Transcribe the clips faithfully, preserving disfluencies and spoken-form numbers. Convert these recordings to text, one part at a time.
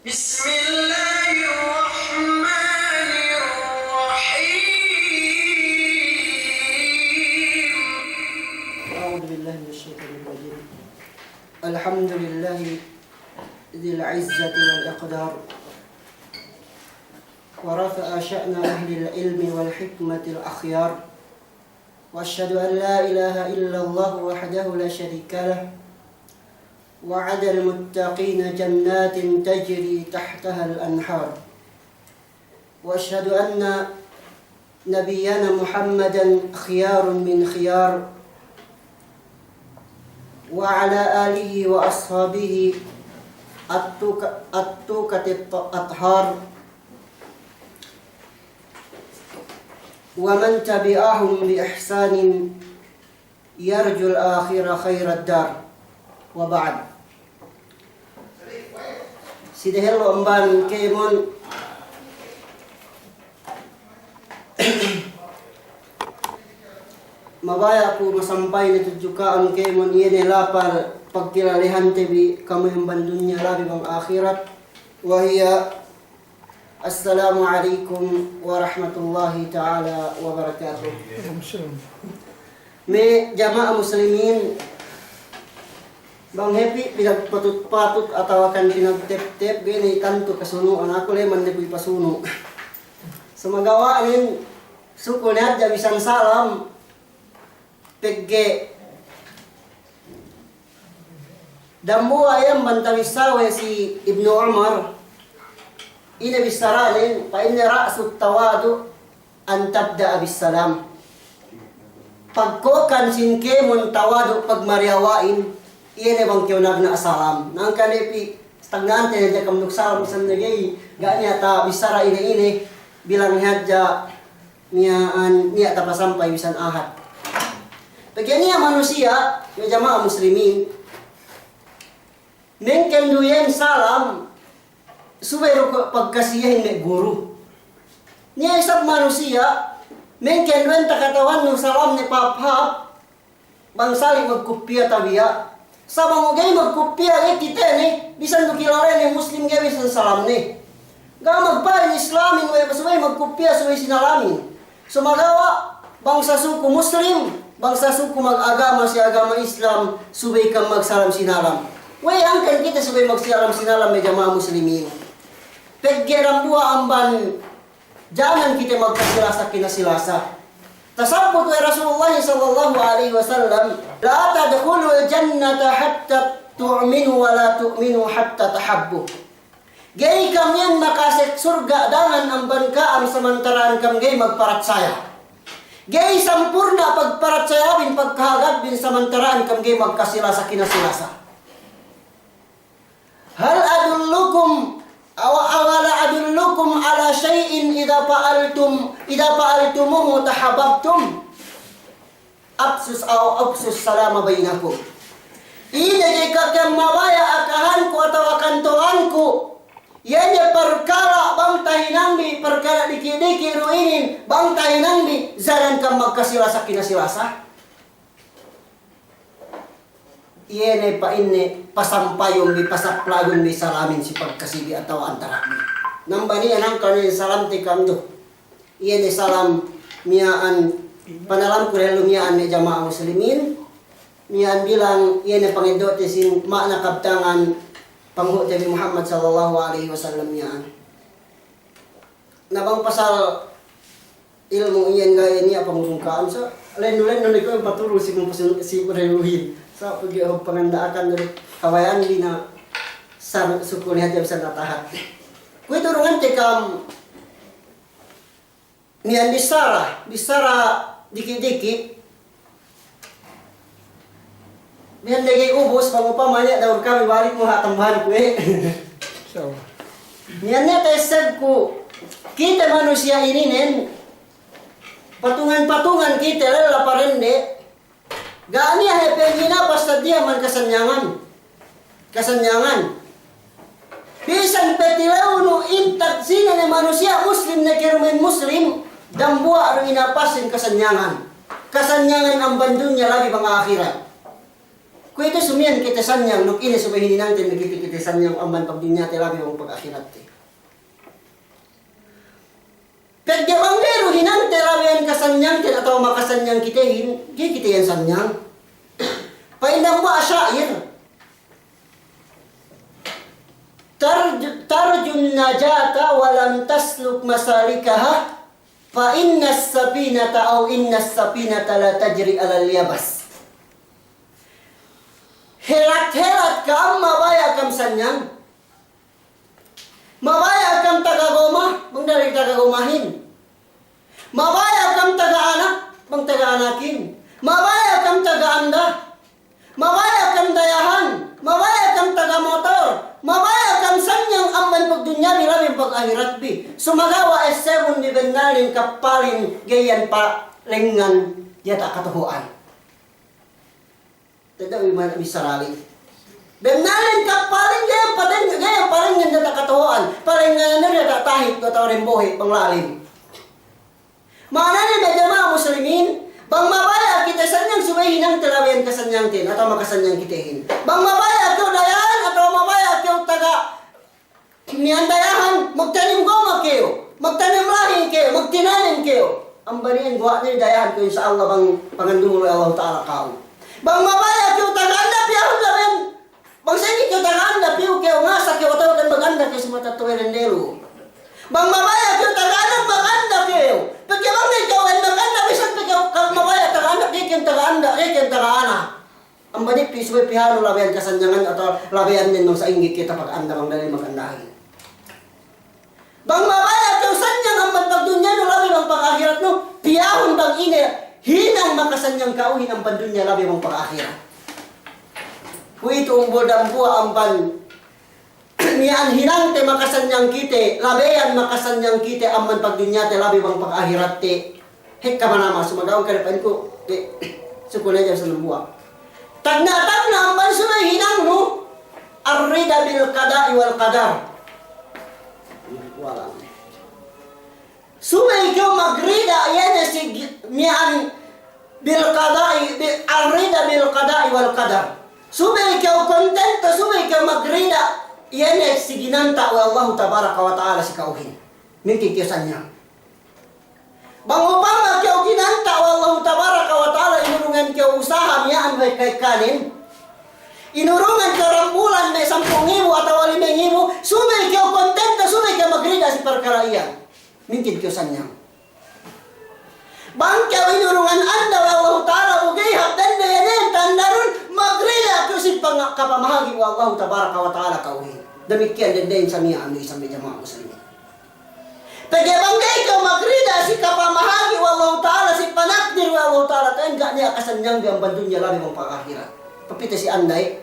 بسم الله الرحمن الرحيم. أعوذ بالله من الشيطان الرجيم. الحمد لله ذي العزة والإقدار، ورفع شأن أهل العلم والحكمة الأخيار، وأشهد أن لا إله إلا الله وحده لا شريك له، وعد المتقين جنات تجري تحتها الأنهار، وأشهد أن نبينا محمدا خيار من خيار، وعلى آله وأصحابه التقى-، التقى الأطهار، ومن تبعهم بإحسان يرجو الآخرة خير الدار، وبعد. Si dehellu amban kēmon, mabaya' ku masampay ne tudju ka'am kēmon, iye ne lapal pagkilalehante bi kami amban dunya labi bang ahirat, wa hiya Assalamu alaikum warahmatullahi ta'ala wabarakatuh. Me' jama'a muslimin, bang hep pinagpatut-patut atawa kan pinagtep-tep, ga'i ne tantu kasunu'an, aku le man ne ku ipasunu'. Sumagawa'nen, sukul ne hadja bisan salam, pegge' dambuwa' iyan bang tabissā we' si Ibnu Umar, ine bissāranen, فإن رأس التواضع أن تبدأ بالسلام. Pagkokan sin kēmon tawadu' pagmariyawa'in, iye ne bang kew nagna' salam. Nangkan ne pī stagnante ne hadja kam duk salam, bisan ne ga'i, ga' niya' tabissāra ine-ine, bilang hadja miya'an niya' tapasampay bisan ahad. Pegge' niya' manusiya', me' jama'a muslimin, mengkendu iyan salam, subey du pagkasiyahin me' guru. Niya' isab manusiya', mengkendu iyan takata'uhannu salamne pahāp-hāp, bang sali' magkupiya tabiya'. Sa' bang ga'i magkupiya ga'i kite ne, bisan du kilale ne Muslim ga'i bisan salamne. Ga' magpa'in Islamin we' subey magkupiya subey sinalamin. Sumagawa' bangsa suku Muslim, bangsa suku magagama si agama Islam, subey kam magsalam sinalam. We' hangkan kite subey magsalam sinalam me' jama'a muslimin. Pegge' dambuwa' amban Jangan kite magkasilasa kinasilasa. Tasabbut we' Rasulullah sallallahu alaihi wasallam, لا تدخلوا الجنة حتى تؤمنوا ولا تؤمنوا حتى تحابوا. Ga'i kam iyan makasek surga' dangan amban ka'am samantara'an kam ga'i magparatsaya. Ga'i sampurna' pagparatsayabin, pagkahagadbin samantara'an kam ga'i magkasilasa kinasilasa. هل أدلكم، أو، أولا أدلكم على شيء إذا فعلتم، إذا فعلتموه تحاببتم؟ أفشوا، أو أفشوا السلام بينكم. Ine ga'i ka'am mabaya' akahanku atawa kanto'anku, iye ne parkala' bang tahinangbi, parkala' diki'-diki' du inin, bang tahinangbi, jangan ka'am magkasilasa kinasilasa. Iye ne pa'inne pasampayun bi, pasaplagun bi salamin si pagkasi bi atawa antara' bi. Nambani anang kane salam te ka'am du. Iye ne salam miya'an, panalamku dehellu miya'an me' jama'a muslimin. Miya'an bilang iye ne pangeddo'te sin ma'na kabtangan panghu'te bi Muhammad sallallahu alaihi wasallam miya'an. Na bang pasal ilmu' iyan ga'i niya' pangurung ka'am sa', lennu-lennu ne kuwe' paturu si mumpusun, si reluhin. Sa' pegge' hop panganda'akan dari kabaya'an bi na sa' sukul ne hadja bisan atahat. Kuwe' turungante ka'am niya' bissara, bissara diki'-diki'. Bihan de ga'i ubus, bang upama niya' daur kami balik mu ha' tambahanku, eh. Insya Allah. Niya' ne ta'essebku, kite manusiya' ininen, patungan-patungan kite lella parende, ga' niya' hep hinapas tadiya man kasanyangan. Kasanyangan. Bisan pe tilewnu intat sine ne manusiya' muslim ne kerumen muslim, dambuwa' du inapasin kasanyangan. Kasanyangan amban dunya labi bang ahirat. Kuwe'itu sumiyan kite sanyang, duk ine subey hinangte makite kite sanyang amban pagdunyate labi bang pagahiratte. Pegge' bang ga'i du hinangte labeyan kasanyangten atawa makasanyang kitehin, ga'i kite iyan sanyang. Pa'in dambuwa' sa'ir, ترج-، ترجو النجاة ولم تسلك مسالكها، فإن السفينة أو إن السفينة لا تجري على اليبس. Helat-helat ka'am mabaya' ka'am sanyang. Mabaya' ka'am taga goma, bang dali taga gomahin. Mabaya' ka'am taga anak, bang taga anakin. Mabaya' ka'am taga anda. Mabaya' ka'am dayahan. Mabaya' ka'am taga motor. Mabaya' ka'am sanyang amban pagdunya bi labi pagahirat bi. Sumagawa' essebun bi bennalin kappalin ga'i iyan palengngan diyata' katuhu'an. Tedda' bi mana' bissarali. Bennalin kappalin ga'i iyan paleng-, ga'i iyan palengngan diyata' katuhu'an. Palengngan ne diyata' tahik atawa dembohe' panglalim. Ma'anane me' jama'a muslimin, bang mabaya' kite sanyang subey hinangte labeyan kasanyangten atawa makasanyang kitehin. Bang mabaya' kew dayahan atawa mabaya' kew taga miya'an dayahan, magtanim goma kew, magtanim lahin kew, magtinanim kew. Amban iyan guwa' ne dayahan kew, insya Allah bang panganduhul we' Allahu Ta'ala ka'u. Bang mabaya' kew taga anda, piyahun labeyan. Bang sa'ingge kew taga anda, piyu kew, ngasa kew atawa kan maganda kew si matetto'a dende lu. Bang mabaya' kew taga anda, maganda kew. Pegge' bang ne kew maganda, bisan pe kew mabaya' taga anda, ga'i kew taga anda, ga'i kew taga anak. Amban iyan pī subey pihanu labeyan kasanyangan atawa labeyan ne bang sa'ingge kite paganda bang dali magandahin. Bang mabaya' kew sanyang amban pagdunyanu labi bang pagahiratnu, piyahun bang ine hinang makasanyang ka'uhin amban dunya labi bang pagahirat. Kuwe'itu umbul dambuwa' amban miya'an hinangte makasanyang kite, labeyan makasanyang kite amban pagdunyate labi bang pagahiratte. Hekka manama, sumagawa' kade pa'inku, de, sukul ne ja sa dambuwa'. Tagna'-tagna' amban subey hinangnu, الرضا بالقضاء والقدر. Subey kew magrida, iye ne si gi-, miya'an بالقضاء، ب-، الرضا بالقضاء والقدر. Subey kew kontento, subey kew magrida, iye ne si ginanta' we' Allahu Tabaraka wa Ta'ala si ka'uhin. Mingkin kew sanyang. Bang upama kew ginanta' we' Allahu Tabaraka wa Ta'ala, inurungan kew usaha miya'an we' ka'ekkanen, inurungan kew dambulan me' sampū' ngibu atawa lime ngibu, subey kew kontento, subey kew magrida si parkala' iyan. Mingkin kew sanyang. Bang kew inurungan anda we' Allahu Ta'ala bu ga'i hāp dende iye ne tandanun, magrida kew si panga-, kapamahagi' we' Allahu Tabaraka wa Ta'ala ka'uhin. Damikkiyan dendehin sa miya'an du isab me' jama'a muslimin. Pegge' bang ga'i kew magrida si kapamahagi' we' Allahu Ta'ala, si panakdir we' Allahu Ta'ala, ka'in ga' niya' kasanyang bi amban dunya labi bang pagahirat. Papite si anda, eh.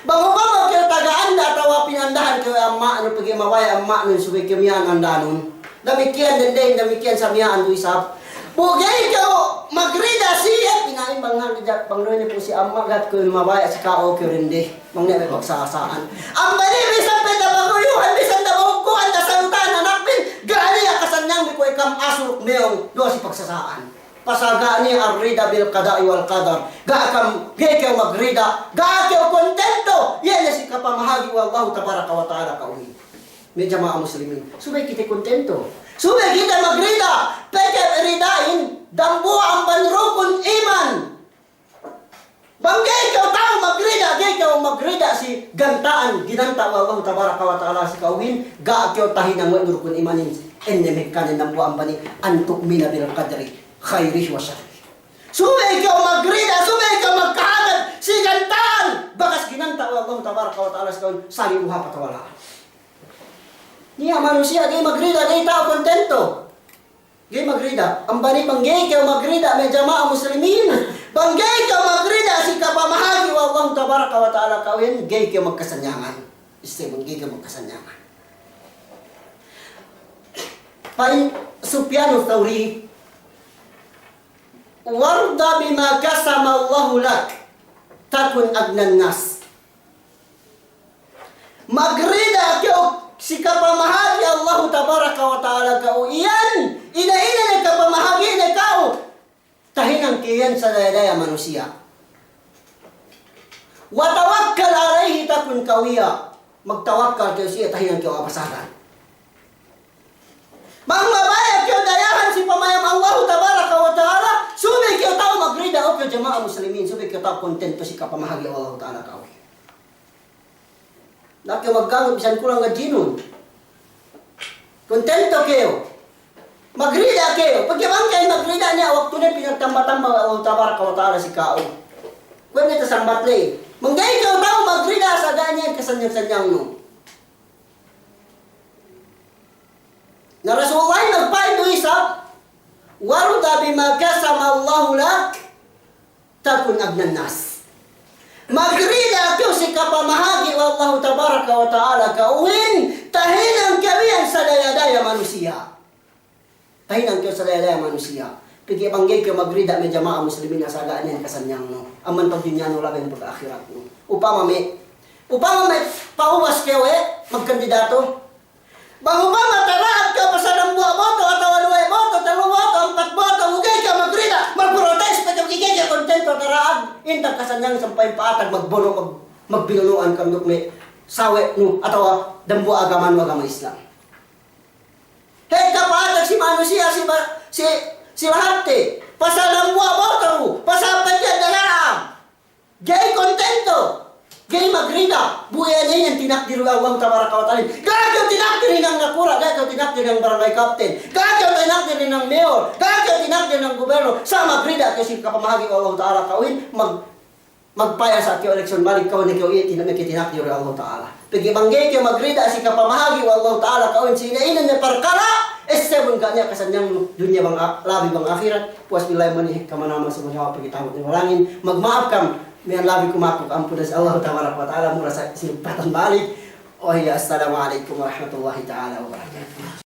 Bang upama kew taga anda atawa pinandahan kew we' amma'nu, pegge' mabaya' amma'nu subey kew miya'an andanun. Damikkiyan dendehin, damikkiyan sa miya'an du isab. Bu ga'i kew magrida si iye, pina'in bang hal dijak bang duwe ne pu si amma', ga' kew mabaya' si ka'u kew dende. Bang niya' me' pagsasa'an. Amban iye bisan pe tabaguyuhan, bisan tabaguyuhan, tasalutan anakbin, ga' niya' kasanyang bi kuwe' kam asuk meyong, duwa si pagsasa'an. Pasal ga' niya' الرضا بالقضاء والقدر. Ga' kam, ga'i kew magrida, ga' kew kontento, iye ne si kapamahagi' we' Allahu Tabaraka wa Ta'ala ka'uhin. Me' jama'a muslimin, subey kite kontento. Subey kite magrida, pegge' ridahin dambuwa' amban rukun iman. Bang ga'i kew ta'u magrida, ga'i kew magrida si ganta'an ginanta' we' Allahu Tabaraka wa Ta'ala si ka'uhin, ga' kew tahinang we' rukun imanin, enne mekkanen dambuwa' amban iye, أن تؤمن بالقدر خيره وشره. Subey kew magrida, subey kew magkahagad si ganta'an bakas ginanta' we' Allahu Tabaraka wa Ta'ala si ka'uhin, sali' du hāp atawa la'at. Niya' manusiya' ga'i magrida, ga'i ta'u kontento. Ga'i magrida. Amban iye bang ga'i kew magrida me' jama'a muslimin. Bang ga'i kew magrida si kapamahagi' we' Allahu Tabaraka wa Ta'ala ka'uhin, ga'i kew magkasanyangan. Isse bang ga'i kew magkasanyangan. Pa'in Sufyanu Thawri, وارض بما قسم الله لك تكن أغنى الناس. Magrida kew si kapamahagi' Allahu Tabaraka wa Ta'ala ka'u iyan, ine-ine ne kapamahagi' ne ka'u, tahinang kew iyan sadaya-daya manusiya'. Wa tawakkal alayhi takun qawiyya. Magtawakkal kew si iye, tahinang kew abasagan. Bang mabaya' kew dayahan si pamayam Allahu tabaraka wa ta'ala, subey kew ta'u magrida, o kew jama'a muslimin, subey kew ta'u kontento si kapamahagi' Allahu ta'ala ka'u. Na kew maggangut bisan kulang ngadjinun. Kontento kew. Magrida kew. Pegge' bang kew magrida, niya' waktu ne pinagtamba-tamba Allahu tabaraka wa ta'ala si ka'u. Kuwe' ne tasambat ley. Bang ga'i kew ta'u magrida, sa' ga' niya' kasanyang-sanyangnu. Na Rasulullah magpa'in du isab, "Warda bima qasama Allahu lak, takun aghnan nas." Magrida kew si kapamahagi' we' Allahu tabaraka wa ta'ala ka'uhin, tahinang kew iyan sadaya-daya manusiya'. Tahinang kew sadaya-daya manusiya'. Pegge' bang ga'i kew magrida me' jama'a muslimin, sa' ga' niya' kasanyangnu. Amban pagdunyanu labi pag-ahiratnu. Upama me', upama me' pa'ubas kew we' magkandidato. Bang upama tara'ag kew pasal dambuwa' boto, atawa duwe boto, tellu boto, ampat boto, bang ga'i kew magrida, magprotes pe kew, ga'i kew kontento tara'ag, inta' kasanyang sampay pa'atag magbono', mag-, magbinunu'an kanduk me' sawe'nu, atawa dambuwa' agamanu, agama Islam. Hekka pa'atag si manusiya', si ba-, si, si lahatte, pasal dambuwa' boto, pasal pegge' dala'ag. Ga'i kontento, ga'i magrida, bu iye ne iyan tinakdir we' Allahu tabaraka wa ta'ala. Ga' kew tinakdir hinang nakura', ga' kew tinakdir hinang barangay kapten, ga' kew tinakdir hinang mayor, ga' kew tinakdir hinang gubernur, sa' magrida kew si kapamahagi' we' Allahu ta'ala ka'uhin, mag-, magpaya sa' kew eleksyon balik ka'u ne kew iye tina-, meke tinakdir we' Allahu ta'ala. Pegge' bang ga'i kew magrida si kapamahagi' we' Allahu ta'ala ka'uhin si ine-ine ne parkala', essebun ga' niya' kasanyangnu dunya bang a-, labi bang ahirat. Puwas billahi mani hekka manamal, sumagawa' pegge' tahut ne walangin. Magma'ap kam, miya'an labi ku maku, ampun si Allahu tabaraka wa ta'ala, mura sa' sinipatan balik. Oh iya, assalamu alaikum warahmatullahi ta'ala wabarakatuh.